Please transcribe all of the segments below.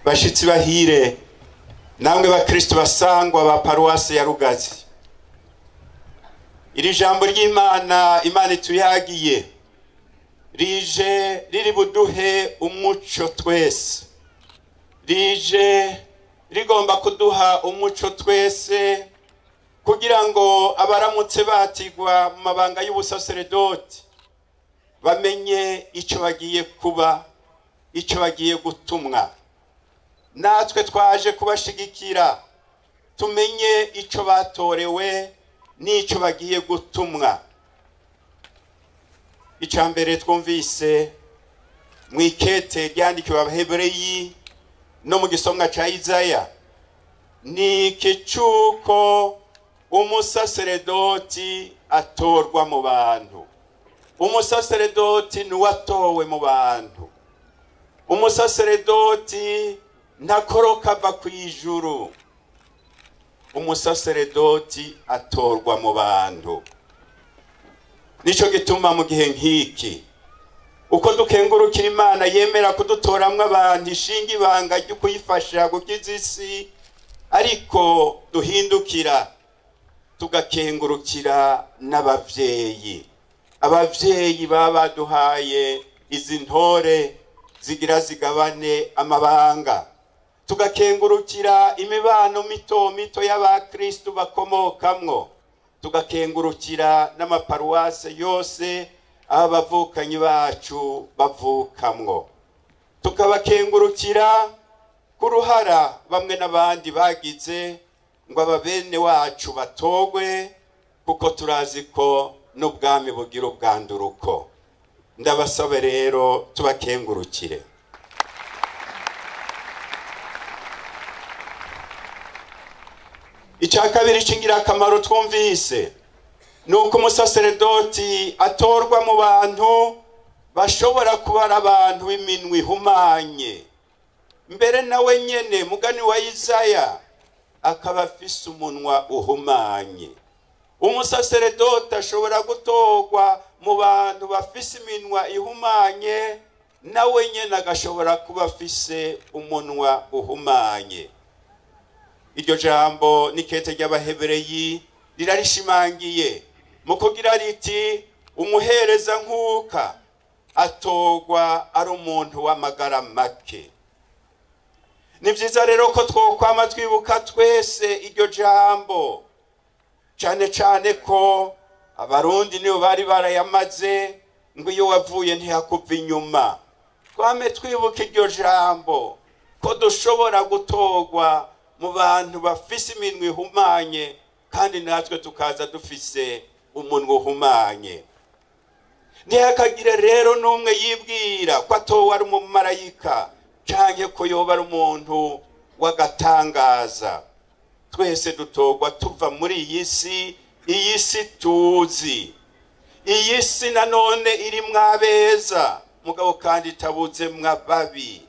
Bashitsi bahire, namwe bakristo basangwa ba paruwasi ya Rugazi, iri jambo ry'Imana Imana ituyagiye rije riri buduhe umuco twese, rije rigomba kuduha umuco twese kugira ngo abaramutse batigwa mu mabanga y'ubusaseredoti bamenye icyo bagiye kuba, icyo bagiye gutumwa. Natwe twaje kubashigikira tumenye icyo batorewe n'icyo bagiye gutumwa. Icya mbere twumvise mu ikete ryandikiwe Abahebureyi no mu gisomwa ca Izaya ni iki cy'uko umusaseredoti atorwa mu bantu. Umusaseredoti ni uwatowe mu bantu. Umusaseredoti ntakoroka ava ku ijuru. Umusaseredoti atorwa mu bantu. Nico gituma mu gihe nk'iki uko dukengurukira Imana yemera kudutoramwo abantu ishinga ibanga ryo kuyifasha gukiza isi, ariko duhindukira tugakengurukira n'abavyeyi. Abavyeyi baba baduhaye izi ntore zigira zigabane amabanga, tugakengurukira imibano mito mito y'abakristu bakomokamwo, tugakengurukira n'amaparuwase yose abavukanyi bacu bavukamwo, tukabakengurukira ku ruhara bamwe n'abandi bagize ngo ababene wacu batogwe, kuko turazi ko n'ubwami bugira ubwanduruko. Ndabasabe rero tubakengurukire. Icya kabiri c'ingirakamaro twumvise ni uko umusaseredoti atorwa mu bantu bashobora kuba ari abantu b'iminwe ihumanye, mbere nawe nyene mugani wa Isaya akaba afise umunwa uhumanye. Umusaseredoti ashobora gutorwa mu bantu bafise iminwa ihumanye, nawe nyene agashobora kuba afise umunwa uhumanye. Iryo jambo n'ikete ry'Abahebureyi rirarishimangiye mu kugira riti umuhereza nkuka atorwa ari umuntu w'amagara make. Ni vyiza rero ko twokwama twibuka twese iryo jambo, cane cane ko Abarundi nibo bari barayamaze ngo iyo wavuye ntihakuva inyuma. Twame twibuka iryo jambo ko dushobora gutorwa mu bantu bafise iminwe ihumanye, kandi natwe tukaza dufise umunwa uhumanye. Ntihakagire rero n'umwe yibwira ko atowe ari umumarayika canke ko yoba ari umuntu w'agatangaza. Twese dutorwa tuva muri iyi si, iyi si tuzi, iyi si nanone irimwo abeza mugabo kandi itabuzemwo ababi,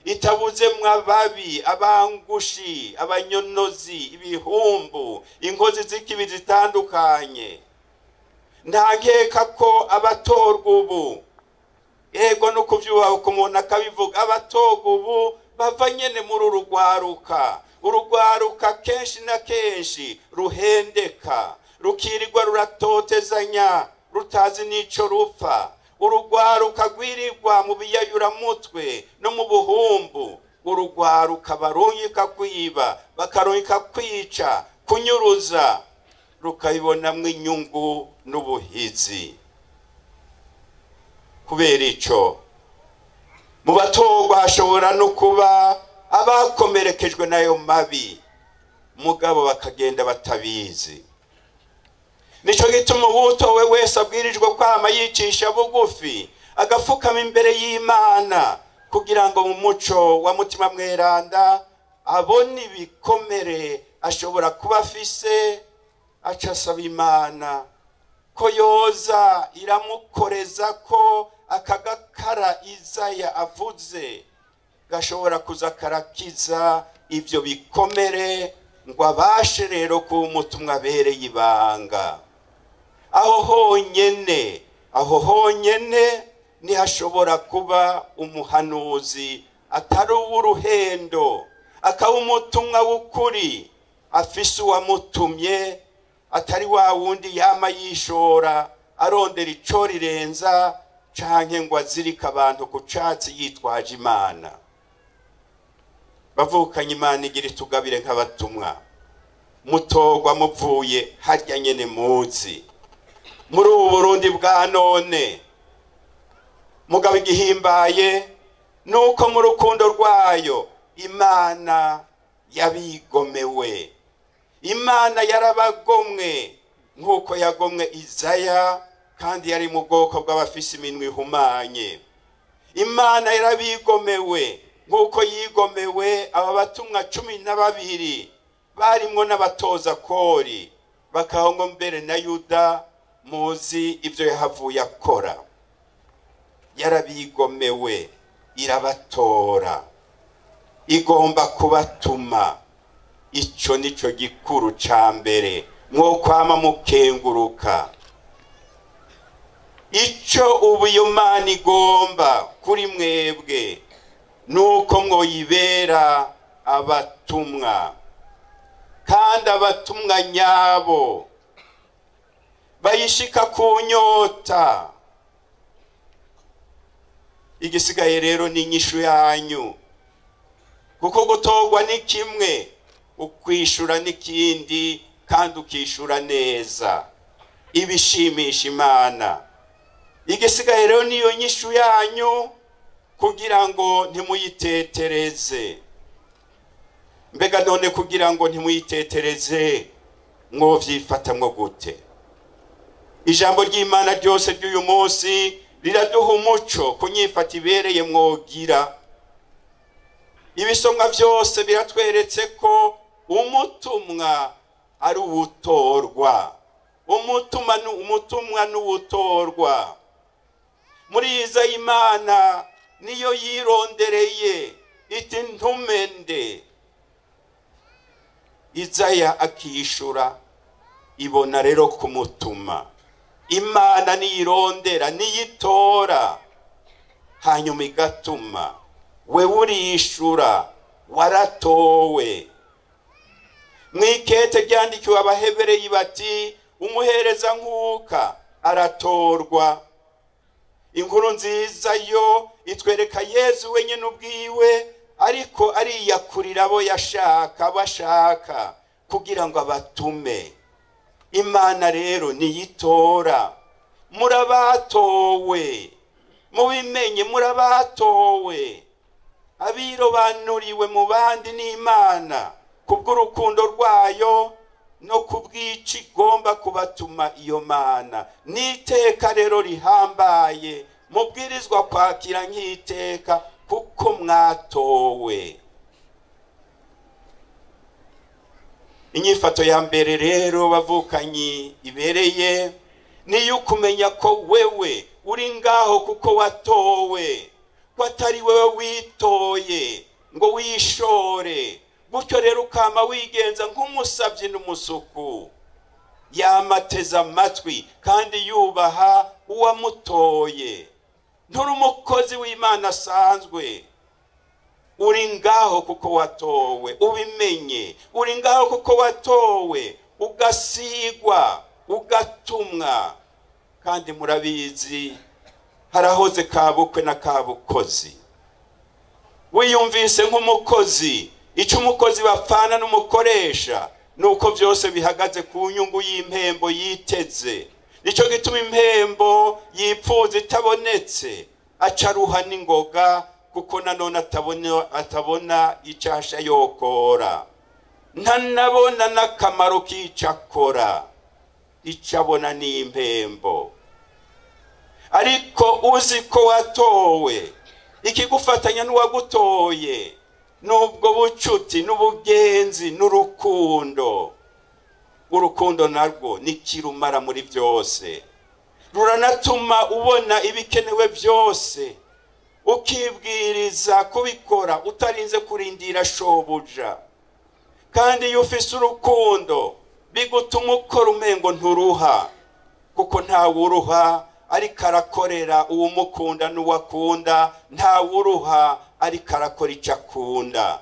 itabuzemwo ababi, abangushi, abanyonozi, ibihumbu, inkozi z'ikibi zitandukanye. Nta nkeka ko abatorwa ubu, ego no kuvyubaha ku muntu akabivuga, abatorwa ubu bava nyene muri uru rwaruka. Urugwaruka kenshi na kenshi ruhendeka, rukirirwa ruratotezanya, rutazi n'ico rupfa. Urugwaruka rwirirwa mu biyayuramutwe no mu buhumbu. Urugwaruka barungika kwiba, bakarungika kwica, kunyuruza, rukabibonamwo inyungu n'ubuhizi. Kubera ico mu batorwa hashobora no kuba abakomerekejwe n'ayo mabi, mugabo bakagenda batabizi. Nico gituma uwutowe wese abwirijwe kwama yicisha bugufi, agafukama imbere y'Imana, kugira ngo mu muco wa Mutima Mweranda abone ibikomere ashobora kuba afise, aca asaba Imana ko yoza iramukoreza ko akagakara Izaya avuze gashobora kuza karakiza ivyo bikomere, ngo abashe rero kuba umutumwa abereye ibanga. Aho honyene, aho honyene ntihashobora kuba umuhanuzi atari uw'uruhendo, akaba umutumwa w'ukuri afise uwamutumye, atari wa wundi yama yishora arondera ico rirenza canke ngo azirike abantu ku catsi yitwaje Imana. Bavukanye, Imana igira itugabire nk'abatumwa, mutorwa muvuye harya nyene muzi muri ubu Burundi bwa none. Mugabo igihimbaye nuko mu rukundo rwayo Imana yabigomewe, Imana yarabagomwe nk'uko yagomwe Izaya, kandi yari mu bwoko bw'abafise iminwe ihumanye. Imana yarabigomewe nk'uko yigomewe aba batumwa 12 barimwo n'abatoza kori, bakahongo mbere na Yuda, muzi ibyo yahavuye akora. Yarabigomewe irabatora, igomba kubatuma. Ico nico gikuru ca mbere mwokwama mukenguruka. Ico ubu iyo Mana igomba kuri mwebwe nuko mwoyibera abatumwa, kandi abatumwa nyabo bayishika ku nyota. Igisigaye rero ni inyishu yanyu, kuko gutorwa ni kimwe, ukwishura n'ikindi, kandi ukishura neza ibishimisha Imana. Igisigaye rero niyo nyishu yanyu, kugira ngo ntimuyitetereze. Mbega none kugira ngo ntimuyitetereze mwovyifatamwo gute? Ijambo ry'Imana ryose ry'uyu munsi riraduha umuco ku nyifata ibereye mwogira. Ibisomwa vyose biratweretse ko umutumwa ari uwutorwa, umutumwa n'uwutorwa. Muri Izayi Imana niyo yirondereye iti ntumende. Izaya akishura, ibona rero kumutuma. Imana niyirondera, niyitora, hanyuma igatuma. Wewe urishura, waratowe. Mwikete ryandikiwe Abahebereyi bati umuhereza nkuka aratorwa. Inkuru nziza yo itwereka Yezu wenyene ubwiwe, ariko ariyakurira abo yashaka bashaka kugira ngo abatume. Imana rero niyitora, murabatowe, mubimenye, murabatowe, abirobanuriwe mu bandi n'Imana kubw'urukundo rwayo no kubw'ico igomba kubatuma iyo Mana. N'iteka rero rihambaye mubwirizwa kwakira nk'iteka, kuko mwatowe. Inyifato ya mbere rero bavukanyi ibereye niyo kumenya ko wewe uri ngaho kuko watowe, ko atari wewe witoye ngo wishore. Gutyo rero ukama wigenza nk'umusavyi n'umusuku, yamateza amatwi kandi yubaha uwamutoye. Nturi umukozi w'Imana asanzwe, uri ngaho kuko watowe, ubimenye. Uri ngaho kuko watowe, ugasigwa, ugatumwa. Kandi murabizi harahoze kabukwe na kabukozi. Wiyumvise nk'umukozi, ico umukozi bapfana n'umukoresha nuko vyose bihagaze ku nyungu y'impembo yiteze. Nico gituma impembo yipfuza itabonetse acaruha n'ingoga, kuko nanone atabona icasha yokora, ntanabona n'akamaro k'icakora, icabona n'impembo. Ariko uzi ko watowe, ikigufatanya n'uwagutoye nubwo bucuti n'ubugenzi n'urukundo. Urukundo narwo ni kirumara muri byose, ruranatuma ubona ibikenewe byose, ukibwiriza kubikora utarinze kurindira shobuja. Kandi iyo ufise urukundo bigutuma ukora umengo nturuha, kuko ntawuruha ariko arakorera uwumukunda n'uwakunda, ntawuruha ariko arakora icyo akunda.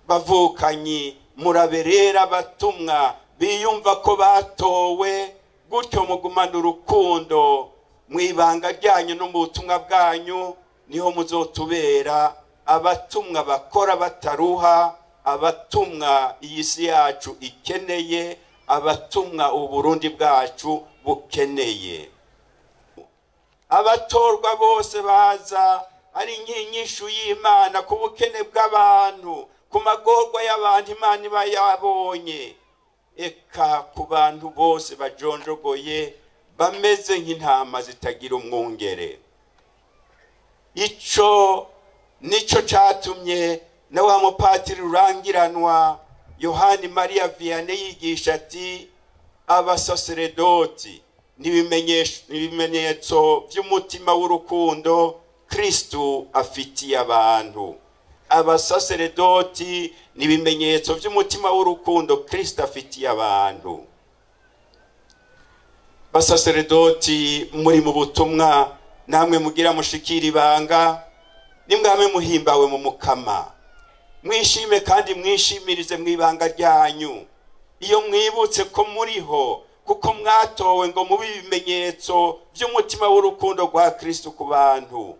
Bavukanyi, muraberera abatumwa biyumva ko batowe, gutyo mugumana urukundo mu ibanga ryanyu no mu butumwa bwanyu, niho muzotubera abatumwa bakora bataruha, abatumwa iyi si yacu ikeneye, abatumwa Uburundi bwacu bukeneye. Abatorwa bose baza ari nk'inyishu y'Imana ku bukene bw'abantu, ku magorwa y'abantu Imana iba yabonye, eka ku bantu bose bajonjogoye bameze nk'intama zitagira umwungere. Ico nico catumye na wa mupatiri rurangiranwa Yohani Maria Vianney yigisha ati abasaseredoti n'ibimenyetso by'umutima w'urukundo Kristu afitiye abantu. Abasaseredoti n'ibimenyetso by'umutima w'urukundo Kristu afitiye abantu. Basaseredoti muri mu butumwa, namwe mugira mushikira ibanga, nimwame muhimbawe mu Mukama, mwishime kandi mwishimirize mu ibanga ryanyu. Iyo mwibutse ko muriho, kuko mwatowe ngo mube ibimenyetso by'umutima w'urukundo rwa Kristu ku bantu,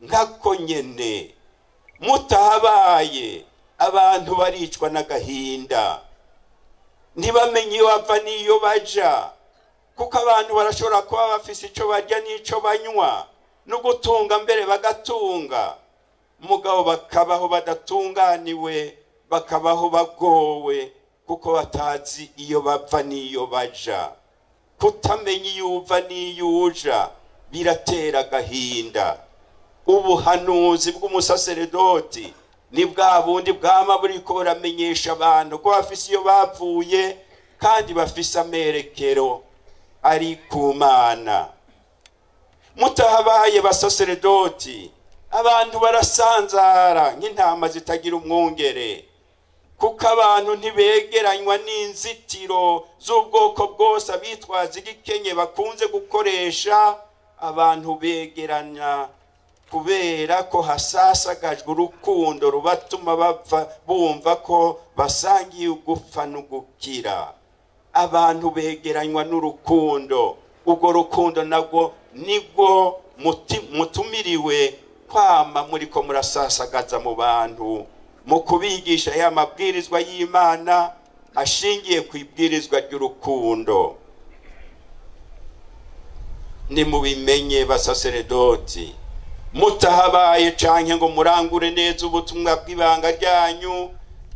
nkako nyene mutahabaye abantu baricwa n'agahinda, ntibamenye iyo bava n'iyo baja, kuko abantu barashobora kuba bafise ico barya n'ico banywa, no gutunga mbere bagatunga, mugabo bakabaho badatunganiwe, bakabaho bagowe, kuko batazi iyo bava n'iyo baja. Kutamenya iyo uva n'iyo uja biratera agahinda. Ubuhanuzi bw'umusaseredoti ni bwa bundi bwama buriko buramenyesha abantu ko bafise iyo bavuye kandi bafise amerekero ari ku Mana. Mutahabaye basaseredoti, abantu barasanzara nk'intama zitagira umwungere, kuko abantu ntibegeranywa n'inzitiro z'ubwoko bwose abitwaza igikenye bakunze gukoresha. Abantu begeranya kubera ko hasasagajwe urukundo rubatuma bapfa bumva ko basangiye ugupfa n'ugukira. Abantu begeranywa n'urukundo, urwo rukundo nabwo nibwo mutumiriwe kwama muriko murasasagaza mu bantu, mu kubigisha ya mabwirizwa y'Imana ashingiye ku ibwirizwa ry'urukundo. Nimubimenye basaseredoti, mutahabaye canke ngo murangure neza ubutumwa bw'ibanga ryanyu,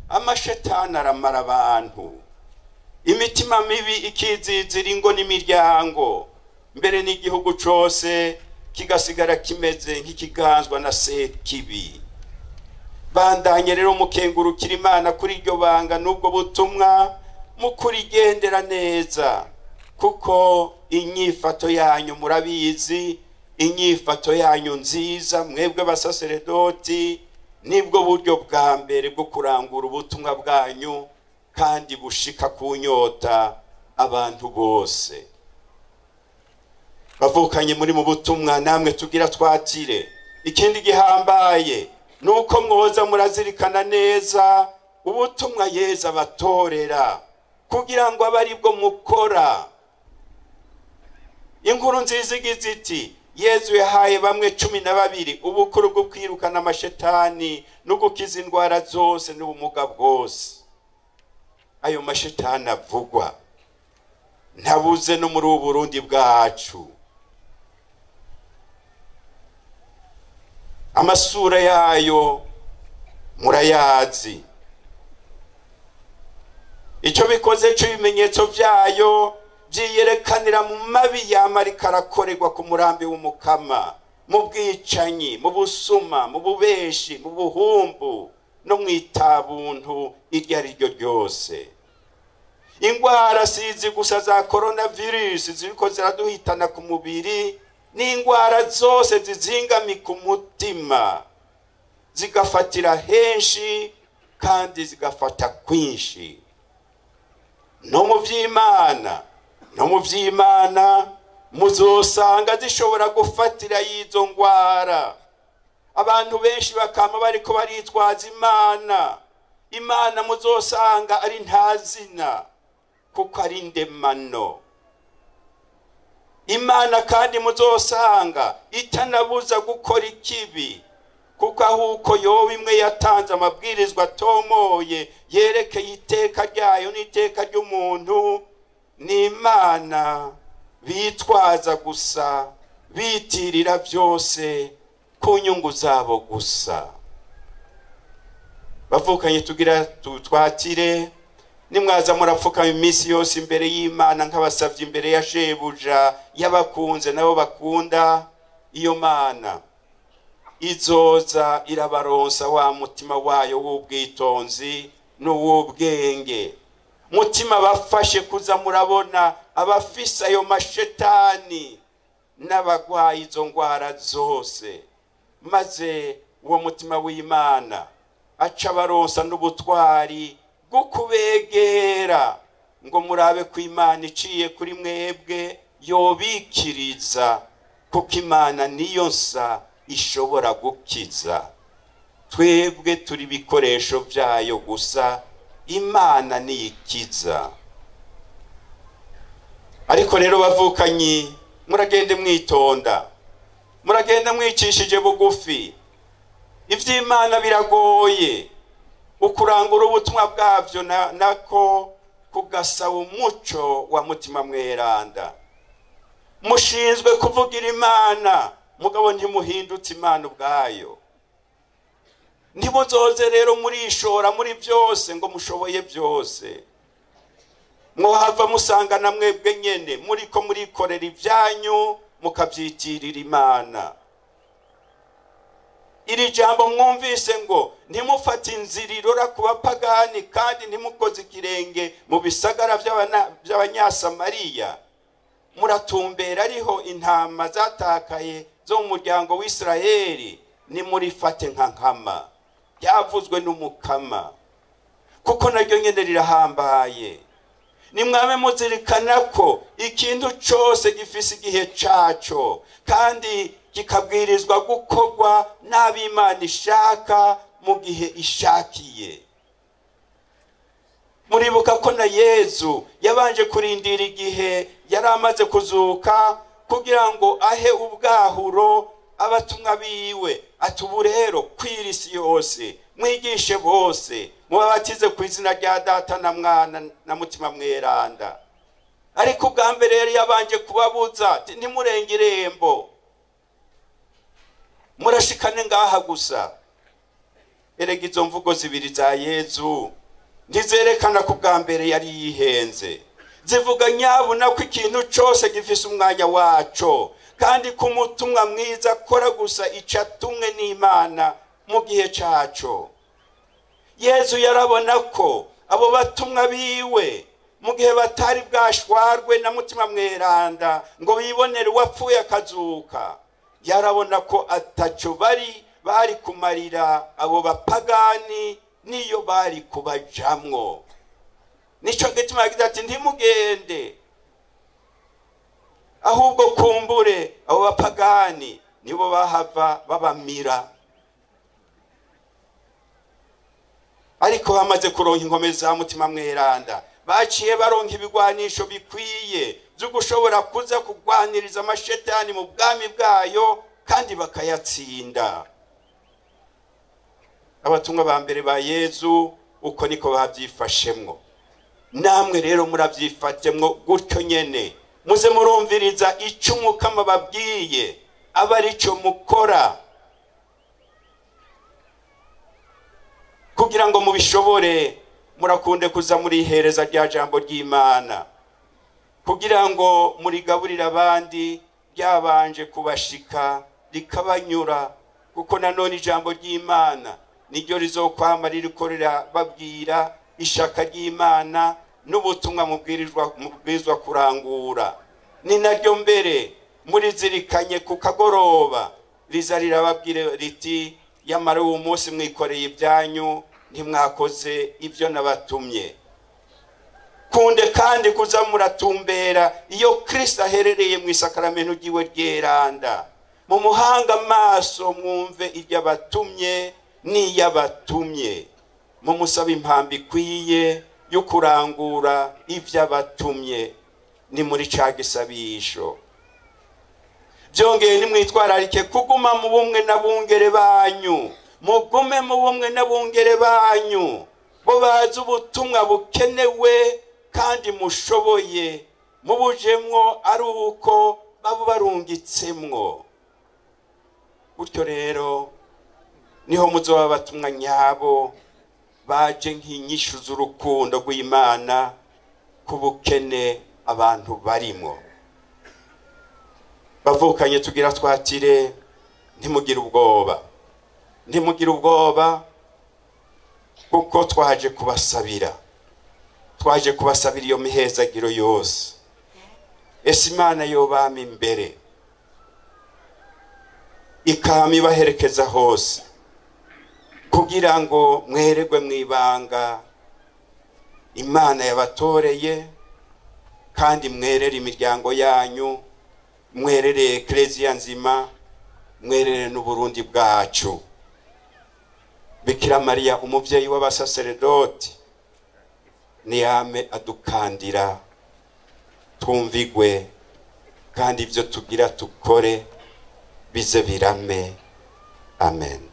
amashetani aramara abantu, imitima mibi ikizizira ingo n'imiryango, mbere n'igihugu cose kigasigara kimeze nk'ikiganzwa na sekibi. Bandanye rero mukengurukira Imana kuri iryo banga n'ubwo butumwa, mukurigendera neza, kuko inyifato yanyu murabizi, inyifato yanyu nziza mwebwe basaseredoti nibwo buryo bwa mbere bwo kurangura ubutumwa bwanyu kandi bushika ku nyota abantu bose. Bavukanye muri mu butumwa, namwe tugira twatire. Ikindi gihambaye nuko mwoza murazirikana neza ubutumwa Yezu abatorera, kugira ngo abe aribwo mukora. Inkuru nziza igize iti Yezu yahaye bamwe 12 ubukuru bwo kwirukana amashetani no gukiza indwara zose n'ubumuga bwose. Ayo mashetani avugwa ntabuze no muri ubu Burundi bwacu. Amasura yayo murayazi, icyo bikoze cy'ibimenyetso byayo byiyerekanira mu mabi yamarika arakorerwa ku murambi w'Umukama, mu bwicanyi, mu busuma, mu bubeshi, mu buhumbu no mu itabuntu iryo ari ryo ryose. Ingwara sizi gusa za coronavirus ziriko ziraduhitana ku mubiri, n'ingwara zose zizingamika umutima, zigafatira henshi kandi zigafata kwinshi. No mu vy'Imana muzosanga zishobora gufatira y'izo ngwara. Abantu benshi bakama bariko baritwaza Imana. Imana muzosanga ari ntazina kuko ari ndemano. Imana kandi muzosanga itanabuza gukora ikibi, kuko ahuko yoba imwe yatanze amabwirizwa atomoye yerekeye iteka ryayo n'iteka ry'umuntu, ni Imana bitwaza gusa, bitirira byose ku nyungu zabo gusa. Bavukanye tugira twatire, nimwaza murapfukama iminsi yose imbere y'Imana nk'abasavye imbere ya shebuja y'abakunze nabo bakunda. Iyo Mana izoza irabaronsa wa mutima wayo w'ubwitonzi n'uw'ubwenge, mutima bafashe kuza murabona abafise ayo mashetani n'abagwaye izo ngwara zose, maze uwo mutima w'Imana aca abaronsa n'ubutwari bwo kubegera ngo murabe ko Imana iciye kuri mwebwe yobikiriza, kuko Imana niyo nsa ishobora gukiza. Twebwe turi ibikoresho byayo gusa, Imana niyikiza. Ariko rero bavukanyi, muragende mwitonda, muragenda mwicishije bugufi. Ivy'Imana biragoye, ukurangura ubutumwa bwavyo nako kugasaba umuco wa mutima mweranda. Mushinzwe kuvugira Imana, mugabo ntimuhindutse Imana ubwayo. Ntimuzoze rero murishora muri byose ngo mushoboye byose. Mwohava musanga na mwebwe nyene muriko murikorera ibyanyu mukavyitirira Imana. Iri jambo mwumvise ngo ntimufate inzira irora ku bapagani kandi ntimukoze ikirenge mu bisagara by'Abanyasamariya, muratumbera ariho intama zatakaye zo mu muryango w'Isirayeli, nimurifate nka nkama byavuzwe n'Umukama, kuko naryo nyene rirahambaye. Nimwame muzirikana ko ikintu cose gifise igihe caco kandi kikabwirizwa gukorwa n'ab'Imana ishaka mu gihe ishakiye. Muribuka ko na Yezu yabanje kurindira igihe yari amaze kuzuka kugira ngo ahe ubwahuro abatumwa biwe, ati ubu rero kwira isi yose, mwigishe bose, mubabatize ku izina rya Data na Mwana na Mutima Mweranda. Ariko ubwa mbere yari yabanje kubabuza ati ntimurenge irembo, murashikane ngaha gusa. Erega izo mvugo zibiri za Yezu ntizerekana ko ubwa mbere yari yihenze, zivuga nyabuna ko ikintu cose gifise umwanya waco, kandi ko umutumwa mwiza akora gusa ico atumwe n'Imana mu gihe caco. Yezu yarabona ko abo batumwa biwe mu gihe batari bwashwarwe na Mutima Mweranda ngo bibonere uwapfuye akazuka, yarabona ko ataco bari kumarira abo bapagani niyo bari kubajamwo. Nico gituma yagize ati ntimugende, ahubwo kumbure abo bapagani nibo bahava babamira. Ariko bamaze kuronka inkomezi za Mutima Mweranda, baciye baronka ibigwanisho bikwiye byo gushobora kuza kugwaniriza amashetani mu bwami bwayo kandi bakayatsinda. Abatumwa ba mbere ba Yezu uko niko bavyifashemwo. Namwe rero muravyifatemwo gutyo nyene, muze murumviriza ico Umukama babwiye, aba arico mukora kugira ngo mubishobore. Murakunde kuza murihereza rya jambo ry'Imana kugira ngo murigaburire abandi ryabanje kubashika rikabanyura, kuko nanone ijambo ry'Imana niryo rizokwama ririko rirababwira ishaka ry'Imana n'ubutumwa mubwirizwa kurangura. Ni naryo mbere murizirikanye ku kagoroba riza rirababwira riti yamara uwo munsi mwikoreye ibyanyu ntimwakoze ibyo nabatumye. Kunde kandi kuza muratumbera iyo Kristo aherereye mu isakaramento ry'iwe ryeranda, Mumuhanga amaso mwumve ibyo abatumye n'iyabatumye, mumusaba impamba ikwiye yo kurangura ibyo abatumye. Ni muri ca gisabisho. Byongeye nimwitwararike kuguma mu bumwe n'abungere banyu, mugume mu bumwe n'abungere banyu, bo bazi ubutumwa bukenewe kandi mushoboye, mubujemwo ari uko babo barungitsemwo. Gutyo rero niho muzoba abatumwa nyabo baje nk'inyishu z'urukundo rw'Imana ku bukene abantu barimo. Bavukanye tugira twatire, ntimugire ubwoba, ntimugire ubwoba, kuko twaje kubasabira, twaje kubasabira iyo mihezagiro yose. Ese Imana yobama imbere ikama ibaherekeza hose, kugira ngo mwererwe mwibanga Imana yabatoreye, kandi mwerere imiryango yanyu, mwerere Eklezia nzima, mwerere n'Uburundi bwacu. Bikira Mariya umuvyeyi w'abasaseredoti niyame adukandira twumvigwe, kandi ibyo tugira tukore bize birame. Amen.